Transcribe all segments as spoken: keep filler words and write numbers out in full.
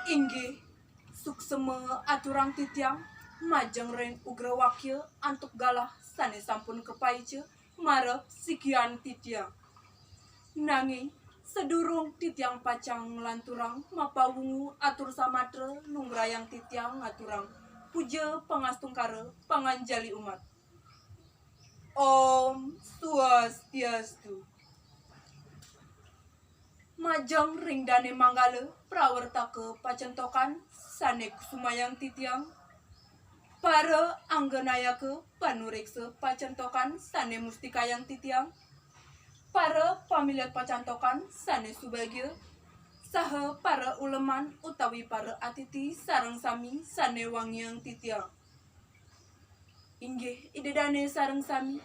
Inggih, suksema aturang titiang majeng ring ugra wakya antuk galah sane sampun kapaica marep sikian titiang. Nanging sadurung titiang pacang nglanturang mapawungu atur samatra, lungrayang titiang ngaturang puja pangastungkara panganjali umat. Om Swastiastu. Majeng ring dane manggala prawertaka pacentokan sane kusumayang titiang, para angganayaka panureksa pacentokan sane mustikayang titiang, para pamilet pacentokan sane subagia, saha para uleman utawi para atiti sareng sami sane wangiang titiang. Inggih, Ida dane sareng sami,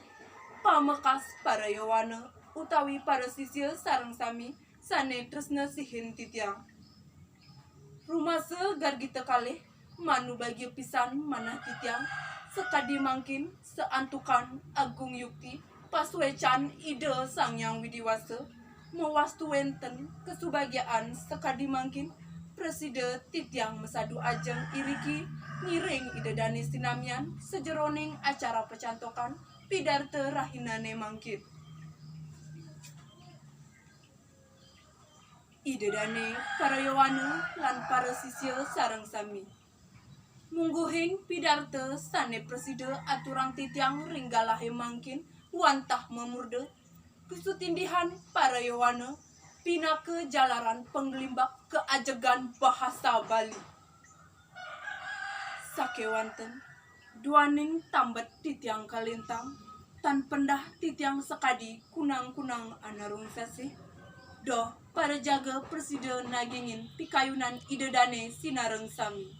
pamekas para yowana utawi para sisia sareng sami sane tresna sihin titiang. Rumasa gargita kalih, manubagia pisan manah titiang, sakadi mangkin saantukan agung yukti pasuecan Ida Sang Hyang Widi Wasa, mawastu wenten kasubagian sakadi mangkin, prasida titiang masadu ajeng iriki ngiring Ida dane sinamian sajeroning acara pacantokan pidarta rahinane mangkin. Ida dane, para yowana lan para sisia sareng sami. Mungguhing pidarta sane prasida aturang titiang ring galahe mangkin wantah mamurda, kasutindihan para yowana pinaka jalaran panglimbak kaajegan bahasa Bali. Sakewanten, duaning tambet titiang kalintang, tan pendah titiang sakadi kunang-kunang anarung sasih, doh para jaga prasida nagingin pikayunan Ida dane sinareng sami.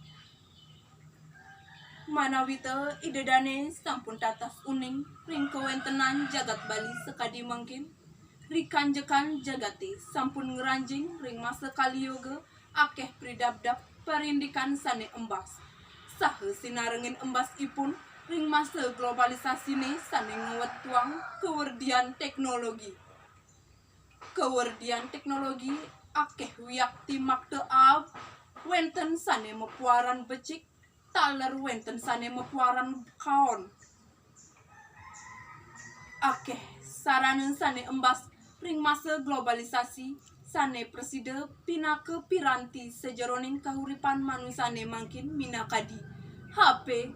Manawita Ida dane sampun tatas uning ring kawentenan jagat Bali sakadi mangkin, rikanjekan jagate sampun ngranjing ring masa Kali Yoga, akeh pridabdab parindikan sane embas. Saha sinarengin embasipun ring masa globalisasine sane ngwetuang kawerdian teknologi. Kawerdian teknologi akeh wiakti makta aab, wenten sane mapuaran becik, taler wenten sane mapuaran kaon. Akeh sarana sane embas ring masa globalisasi sane prasida pinaka piranti sajeroning kahuripan manusane mangkin minakadi H P,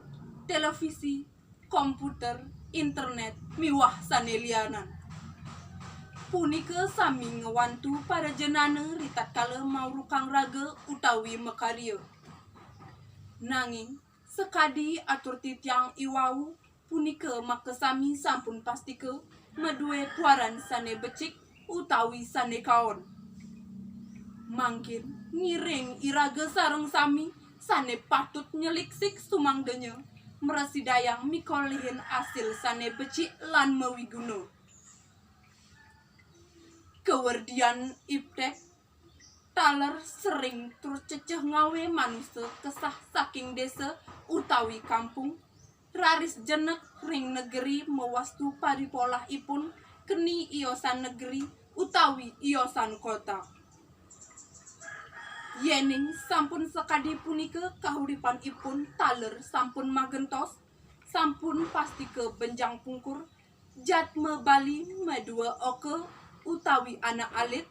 televisi, komputer, internet, miwah sane lianan. Punika sami ngwantu para janana ritatkala maurukang raga utawi makarya. Nanging, sakadi atur titiang iwau, punika makasami sampun pastika madue puaran sane becik utawi sane kaon. Mangkin ngiring iraga sareng sami sane patut nyeliksik sumangdanya mrasidayang mikolihin asil sane becik lan mawiguna. Kawerdian iptek taler sering tur ceceh ngawe manusa kesah saking desa utawi kampung, raris jenek ring negeri mawastu paripolahipun keni iosan negeri utawi iosan kota. Yening sampun sakadi punika kahuripanipun taler sampun magentos, sampun pastika benjang pungkur, jadma Bali madua oka utawi anak alit,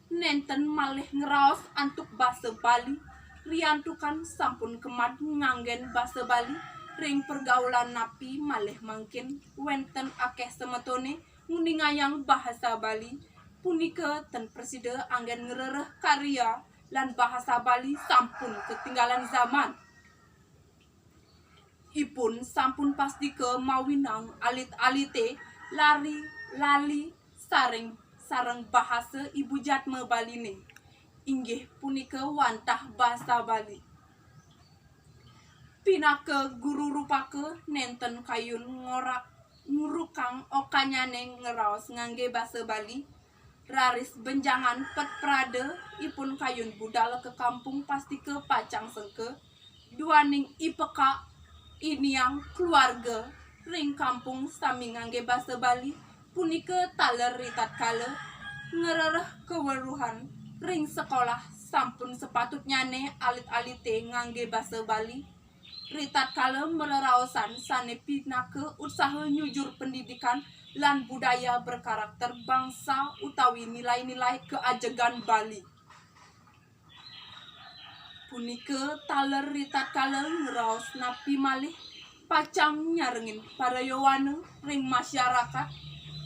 nenten malih ngraos antuk basa Bali, riantukan sampun kemad nganggen basa Bali ring pergaulan napi malih mangkin wenten akeh semetone nguningayang bahasa Bali, punika ten prasida anggen ngrereh karya lan bahasa Bali sampun ketinggalan zaman. Ipun sampun pastika mawinang alit-alite lari lali sareng, sareng bahasa ibu jadma Baline, inggih punika wantah basa Bali. Pinaka guru rupaka nenten kayun ngorak ngurukang okanyane ngraos ngangge basa Bali, raris benjangan pet prada ipun kayun budal ka kampung pastika pacang sengka, duaning ipekak iniang keluarga ring kampung sami ngangge basa Bali, punika taler ritatkala ngrereh kaweruhan ring sekolah Sampun sapatutnyane alit-alite ngangge basa Bali. Ritatkala mareraosan sane pinaka utsaha nyujur pendidikan lan budaya berkarakter bangsa utawi nilai-nilai keajegan Bali. Punika taler ritatkala ngraos napi malih pacang nyarengin para yowana ring masyarakat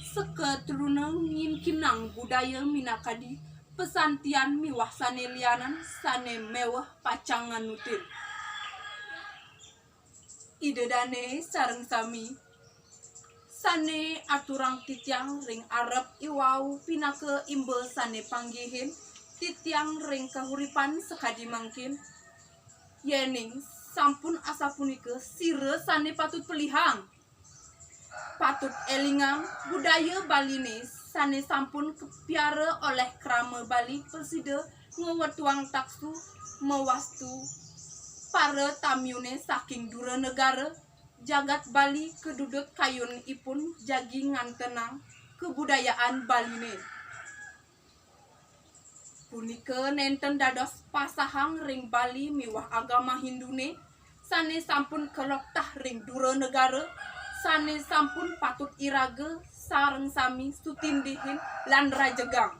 saka truna ngingkinang budaya minakadi pesantian miwah sane lianan sane meweh pacang nganutin. Ida dane sareng sami sane aturang titiang ring arep iwau pinaka imba sane panggihin titiang ring kahuripan sakadi mangkin. Yening sampun asapunika, sira sane patut pelihang. Patut elingang budaya Baline sane sampun kapiara oleh krama Bali prasida ngwetuang taksu mawastu para tamyune saking dura negara, jagat Bali kadudut kayunipun jagi ngantenang kabudayaan Baline. Punika nenten dados pasahang ring Bali miwah agama Hindune sane sampun kaloktah ring dura negara, sane sampun patut iraga sareng sami sutindihin lan rajegang.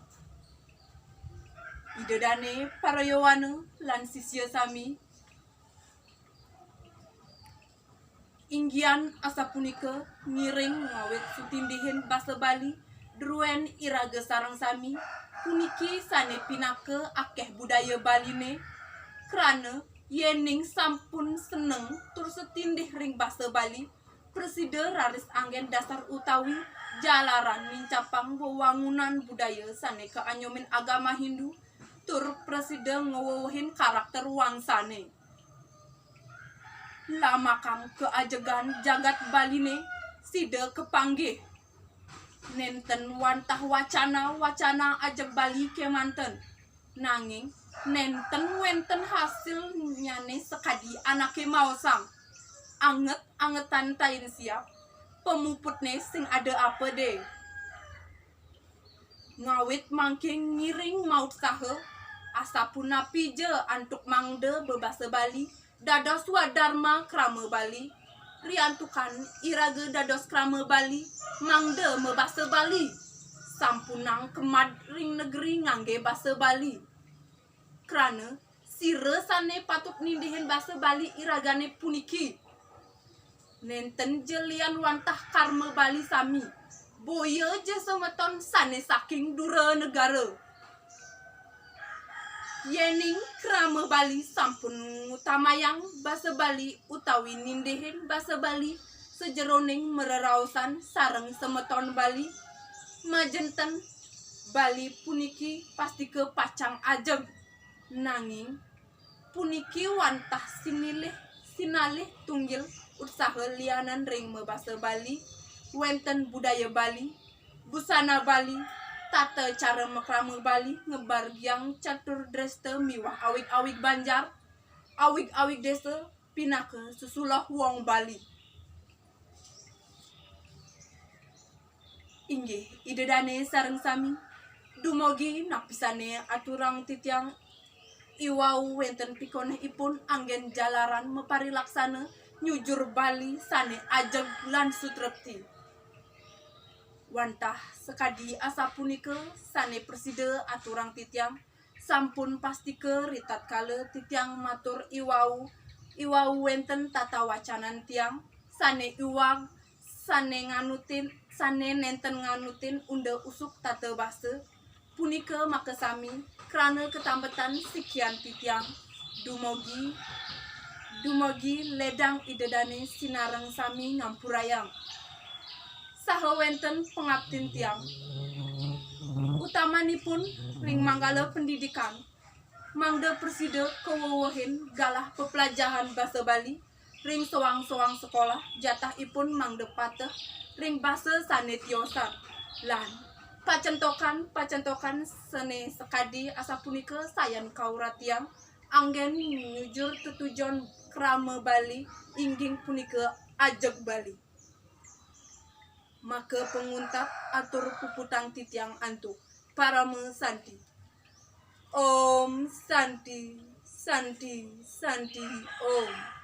Ida dane para yowana lan sisia sami, inggian asapunika ngiring ngawit sutindihin basa Bali druen iraga sareng sami, puniki sane pinaka akeh budaya Baline, krana yening sampun seneng tur setindih ring basa Bali, prasida raris anggen dasar utawi jalaran nincapang wewangunan budaya sane kaanyomin agama Hindu, tur prasida ngwewehin karakter wangsane. Lamakang kaajegan jagat Baline sida kapanggih. Nenten wantah wacana-wacana ajeg Bali kemanten. Nanging nenten wenten hasilnyane sakadi anake maosang. Anget-angetan tain siap, pamuputne sing ada apa de. Ngawit mangkin ngiring mautsaha, asapunapija antuk mangda bebasa Bali, dados swadarma krama Bali, riantukan iraga dados krama Bali, mangda mabasa Bali. Sampunang kemad ring negeri ngangge basa Bali. Krana sira sane patut nindihin basa Bali iragane puniki. Nenten ja lian wantah krama Bali sami, boya ja semeton sane saking dura negara. Yening krama Bali sampun ngutamayang basa Bali utawi nindihin basa Bali sajeroning mareraosan sareng semeton Bali, majenten Bali puniki pastika pacang ajeg. Nanging puniki wantah sinilih, sinalih tunggil utsaha lianan ring mabasa Bali, wenten budaya Bali, busana Bali, tata cara makrama Bali, ngamargiang catur dresta miwah awig-awig banjar, awig-awig desa, pinaka sesulah wong Bali. Inggih, Ida dane sareng sami, dumugi napisane aturang titiang iwau wenten pikonihipun anggen jalaran maparilaksana nyujur Bali sane ajeg lan sutrepti. Wantah sakadi asapunika sane prasida aturang titiang, sampun pastika ritatkala titiang matur iwau, iwau wenten tata wacanan tiang sane iwag, sane nganutin, sane nenten nganutin unda usuk tata basa. Punika makasami krana katambetan sikian titiang. Dumugi, dumugi ledang Ida dane sinareng sami ngampurayang. Saha wenten pangaptin tiang, utamanipun ring manggala pendidikan, mangda prasida kawewehin galah peplajahan basa Bali ring soang-soang sekolah, jatahipun mangda pateh ring basa sane tiosan, lan pacentokan-pacentokan sane sakadi asapunika sayan kauratiang anggen nyujur tetujon krama Bali, inggih punika ajeg Bali. Maka panguntat atur puputang titiang antuk parama santi. Om Shanti, Shanti, Shanti, Om.